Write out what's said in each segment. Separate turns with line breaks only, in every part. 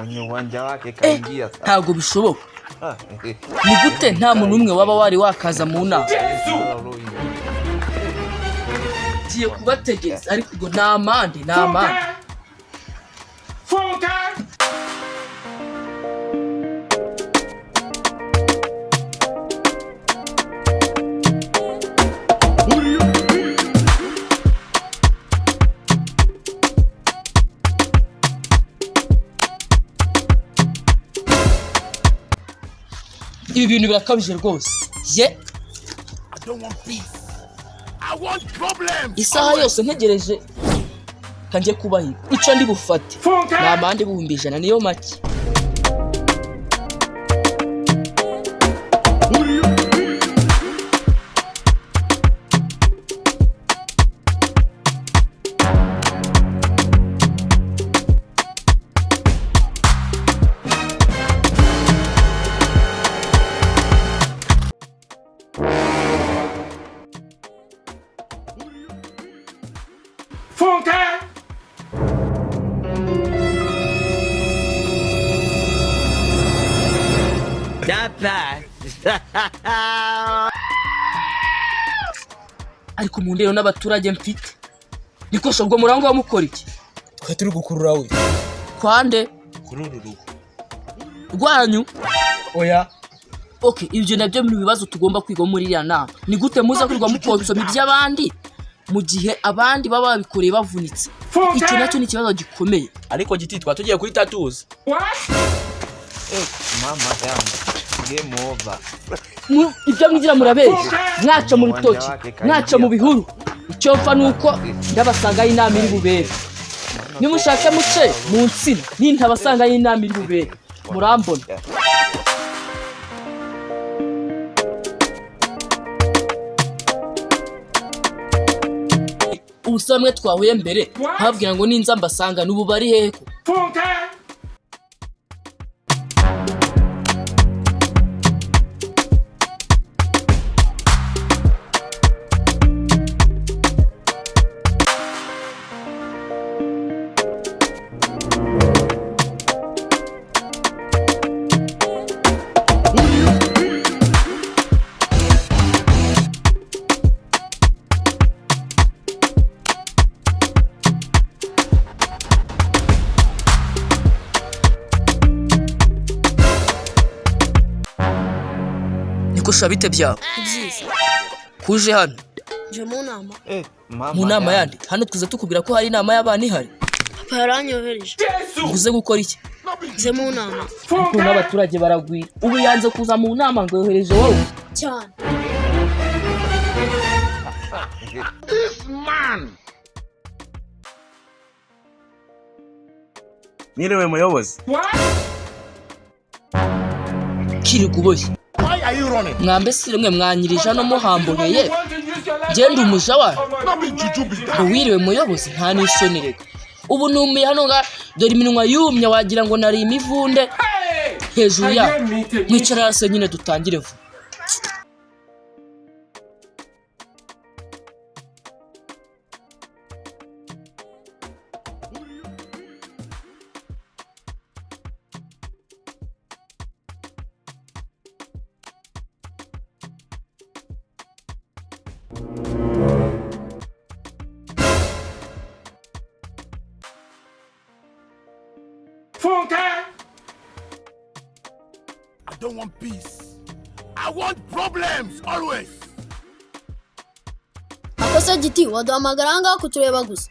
Mwenye uwanja wake kaingia sasa.
Ntabwo bishoboka.
Ah,
Ni gute nta muntu n'umwe waba wari wakaza mu nama? Ngiye kubategereza, ariko ubwo ni amande, ni amande.
Funke!
Ibi bintu birakabije rwose ye.
I don't want peace. I want problems.
Isaha yose ntegereje, kanjye kubahiga icyo ndi bufate.
Funke!
Ni amande 100,000, niyo make.
Funke!
Ariko mu ndero n'abaturage mfite nikosha, ubwo murangwa mukora iki?
Twe turi gukurura we.
Kwande?
Kuri uru rugo.
Rwanyu?
Oya.
Okay, ibyo nabyo mu bibazo tugomba kwiga muri iriya nama. Ni gute muza kwirirwa mukonsoma iby'abandi mu gihe abandi baba babikoreye bavunitse? Icyo nacyo ni ikibazo gikomeye.
Ariko giti twa tugiye guhita tuza.
Mama yangu. Game over.
Ibyo mwigira murabeshya, mwaca mu rutoki, mwaca mu bihuru, icyo mpfa ni uko ndabasangaho inama iri bubere. Nimushake muce mu nsina, nintabasangaho inama iri bubere murambona. Ubusa bamwe twahuye mbere nkababwira ngo ninza mbasanga, n'ubu bari hehe ko?
Funke!
Niko sha, bite byawe?
Byiza.
Kuje hano?
Nje mu nama.
Eh, mama
Mu nama
yangu.
yandi? Hano twiza tukubwira ko hari inama y'abana ihari?
Papa yaranyohereje.
Uze gukora iki?
Nje mu nama.
Ariko n'abaturage baragwira. Ubu yanze kuza mu nama ngo yohereje wowe?
Cyane.
This man!
Mwiriwe muyobozi.
Kirirwa uboshye.
Why are you running?
Mwambe si rimwe mwanyirije hano muhamboneye, genda umuja wawe.
No be juju be
Ngo wiriwe muyobozi, nta n'isoni reka. Ubu numiye hano nga, dore iminwa yumye, wagira ngo nari imivunde hejuru yaho. Mwicara hasi nyine dutangire vuba.
Funke! I don't want peace. I want problems always.
Akoze giti waduhamagara ahangaha kutureba gusa?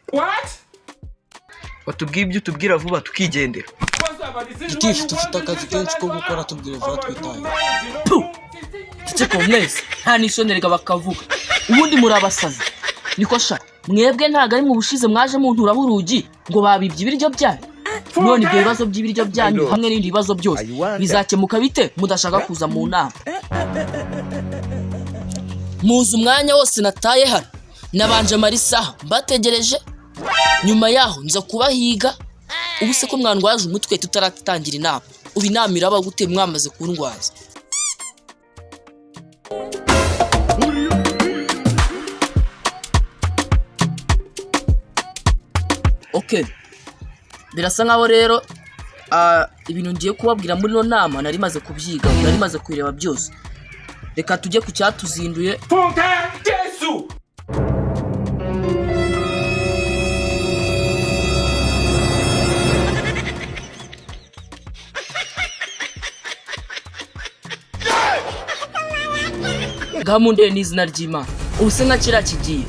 Watubwiye ibyo utubwira vuba tukigendera.
Gitifu, dufite akazi kenshi ko gukora, tubwire vuba twitaye.
Ceceka mwese, nta n'isoni reka bakavuga. Ubundi muri abasazi. Niko sha, mwebwe ntabwo ari mu bushize mwaje munturaho urugi ngo babibye ibiryo byanyu? None ibyo bibazo by'ibiryo byanyu hamwe n'ibindi bibazo byose bizakemuka bite mudashaka kuza mu nama? Muzi umwanya wose nataye hano? Nabanje mara isaha mbategereje, nyuma yaho nza kubahiga. Ubu se ko mwandwaje umutwe tutaratangira inama, ubu inama iraba gute mwamaze kundwaza? Okay, birasa nkaho rero Ibintu ngiye kubabwira muri ino nama nari maze kubyiga, nari maze kubireba byose. Reka tujye ku cyatuzinduye. Gahunda n'izina ry'Imana. Ubu se nka kiriya kigiye,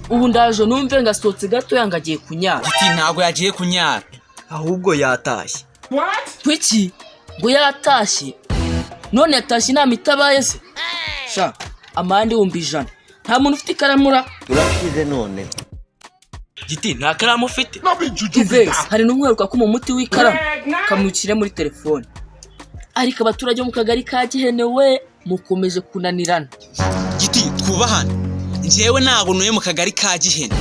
ubu ndaje numve ngasohotse gatoya ngo agiye kunyara.
Giti ntabwo yagiye kunyara,
ahubwo yatashye.
Kuki ngo yatashye? None yatashye inama itabaye se? Sha, amande 100,000. Nta muntu ufite ikaramura.
Turashize none.
Giti nta karamu ufite?
Ives, hari n'umweruka ko mu muti w'ikaramu kamukire muri telefone. Ariko abaturage bo mu kagari ka Gihene we mukomeje kunanirana.
Giti twubahane, njyewe ntabwo ntuye mu kagari ka Gihene.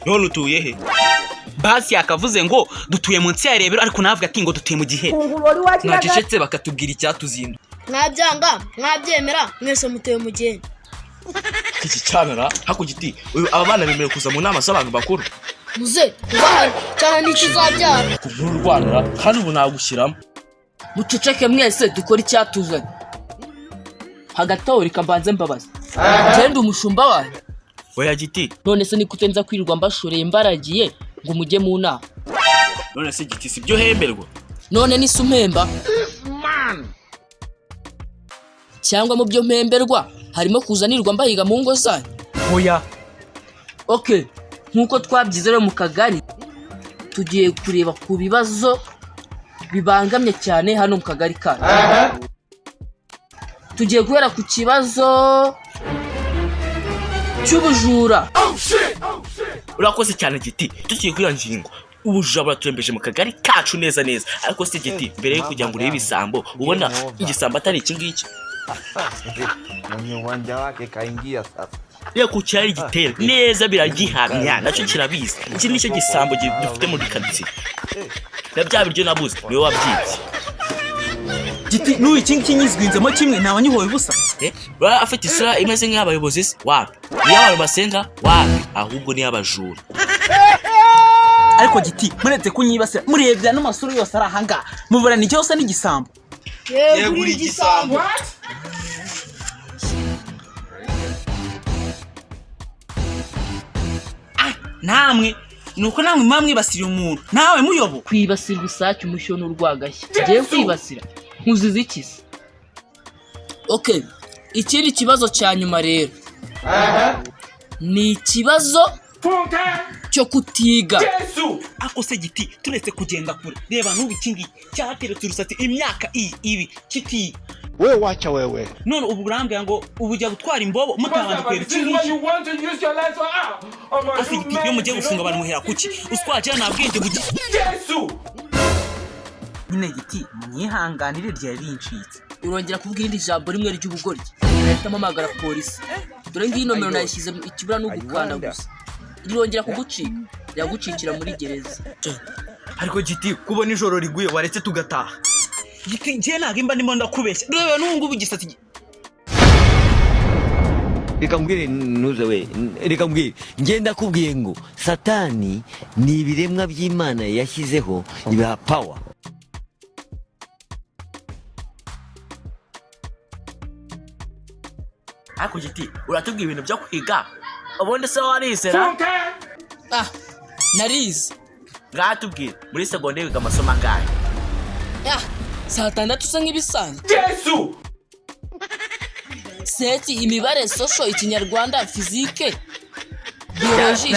None utuye he?
Basi yakavuze ngo dutuye munsi ya Rebero, ariko navuga ati ngo dutuye mu Gihene.
Mwacecetse bakatubwira icyatuzinduye.
Mwabyanga mwabyemera mwese mutuye mu Gihene.
Iki cyanara hako Giti, uyu aba bana bemerewe kuza mu nama z'abantu bakuru.
Muze twubahane cyane n'ikizabyara.
Nturwanira kandi ubu nagushyiramo.
Muceceke mwese dukore icyatuzanye. Hagati aho reka mbanze mbabaza. Ngende umushumba wanyu.
Oya Giti.
None se niko nza kwirirwa mbashoreye mbaragiye ngo mujye mu nama?
None se Giti sibyo hemberwa?
None nise umpemba? Cyangwa mu byo mpemberwa harimo kuzanirwa mbahiga mu ngo zanyu?
Oya.
Okay, nkuko twabyize rero mu kagari, tugiye kureba ku bibazo bibangamye cyane hano mu kagari kacu. Tugiye guhera ku kibazo cy'ubujura.
Urakoze cyane Giti, tugiye kuri iyo ngingo. Ubujura buraturembeje mu kagari kacu neza neza. Ariko se Giti, mbere yo kugira ngo urebe ibisambo, ubona igisambo atari iki ngiki?
Mwenye uwanja wake kaingia sasa.
Reka ku cyari gitera neza biragihamya, nacyo kirabizi. Iki nicyo gisambo dufite muri karitsiye. Na bya biryo nabuze niwe wabyibye.
Giti n'uyu iki ngiki nyizwinzemo kimwe ntawe nyihoye ubusa.
Baba afite isura imeze nk'iy'abayobozi se? Wapi? Niyo abantu basenga? Wapi? Ahubwo ni abajura.
Ariko Giti muretse kunyibasira, murebye n'amasura yose ari ahangaha, mubona icyo usa n'igisambo.
Yego uri igisambo.
Namwe nuko namwe muba mwibasiriye umuntu nawe muyobo.
Kwibasirwa isake umushyo n'urwagashya. Ngiye kwibasira nkuziza iki se? Okay, ikindi kibazo cya nyuma rero ni ikibazo cyo kutiga.
Ako se Giti turetse kugenda kure, reba n'ubu iki ngiki cyateretse urusatsi imyaka iyi ibi kiti.
Wewe wacha wewe.
None ubu urambwira ngo ubu ujya gutwara imbobo mutabanje kureba iki ngiki? Ase Giti iyo mugiye gufunga abantu muhera kuki? Uswaje nta bwenge bugi. Nyine Giti munyihanganire ryari rincitse.
Urongera kuvuga irindi jambo rimwe ry'ubugoryi ahita mpamagara polisi. Dore ngiyi nomero nayishyize ikibura no gukanda gusa. Irongera kugucika yagucikira muri gereza.
Ariko Giti kubona ijoro riguye waretse tugataha.
Giti njye ntabwo imba ndimo ndakubeshya, reba n'ubu ngubu igisatsi.
Reka mbwire ntuze we, reka mbwire ngenda kubwiye ngo Satani ni ibiremwa by'Imana yashyizeho ibiha power.
Ariko Giti uratubwira ibintu byo kwiga, ubundi se warizera?
Ah, narize.
Ngatubwira muri segonderi wiga amasomo angahe?
Ah, saa tandatu usa nk'ibisanzwe. Seti, imibare, sosho, ikinyarwanda, fizike, biyoloji,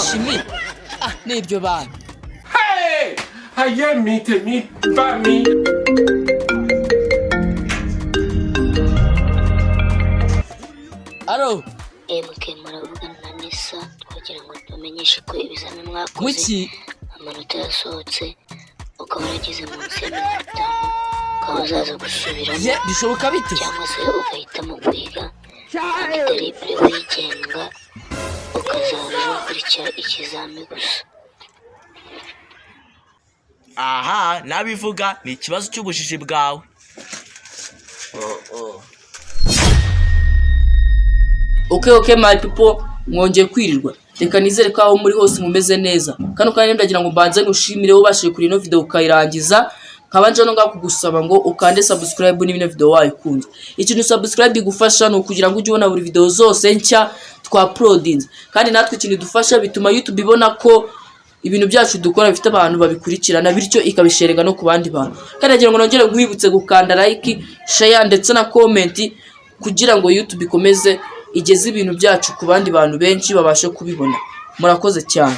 shimi. Ah, n'ibyo bantu.
Ayé mi tèmi bá mi.
Alo,
MK muravugana na Nisa, twagira ngo tubamenyeshe ko ibizamini mwakoze
wiki
amanota yasohotse, ukaba warageze munsi ya 50, ukaba uzaza gusubiramo
ye bishoboka bite?
cyangwa se ugahitamo kwiga Libre wigenga, ukazaza ukurikira ikizami gusa.
Aha nabivuga ni ikibazo cy'ubujiji bwawe.
Okay, okay my people, mwongeye kwirirwa. Reka nizere ko aho muri hose mumeze neza. Kano kanya ndagira ngo mbanze ngushimire ubashije kuri ino video ukayirangiza. Nkaba nje no ngaho kugusaba ngo ukande subscribe niba ino video wayikunze. Ikintu subscribe igufasha ni ukugira ngo ujye ubona buri video zose nshya twa uploadinze. Kandi natwe ikintu idufasha, bituma YouTube ibona ko ibintu byacu dukora bifite abantu babikurikirana, bityo ikabisharinga no ku bandi bantu. Kandi nagira ngo nongere nkwibutse gukanda like, share ndetse na comment kugira ngo YouTube ikomeze igeze ibintu byacu ku bandi bantu benshi babashe kubibona. Murakoze cyane.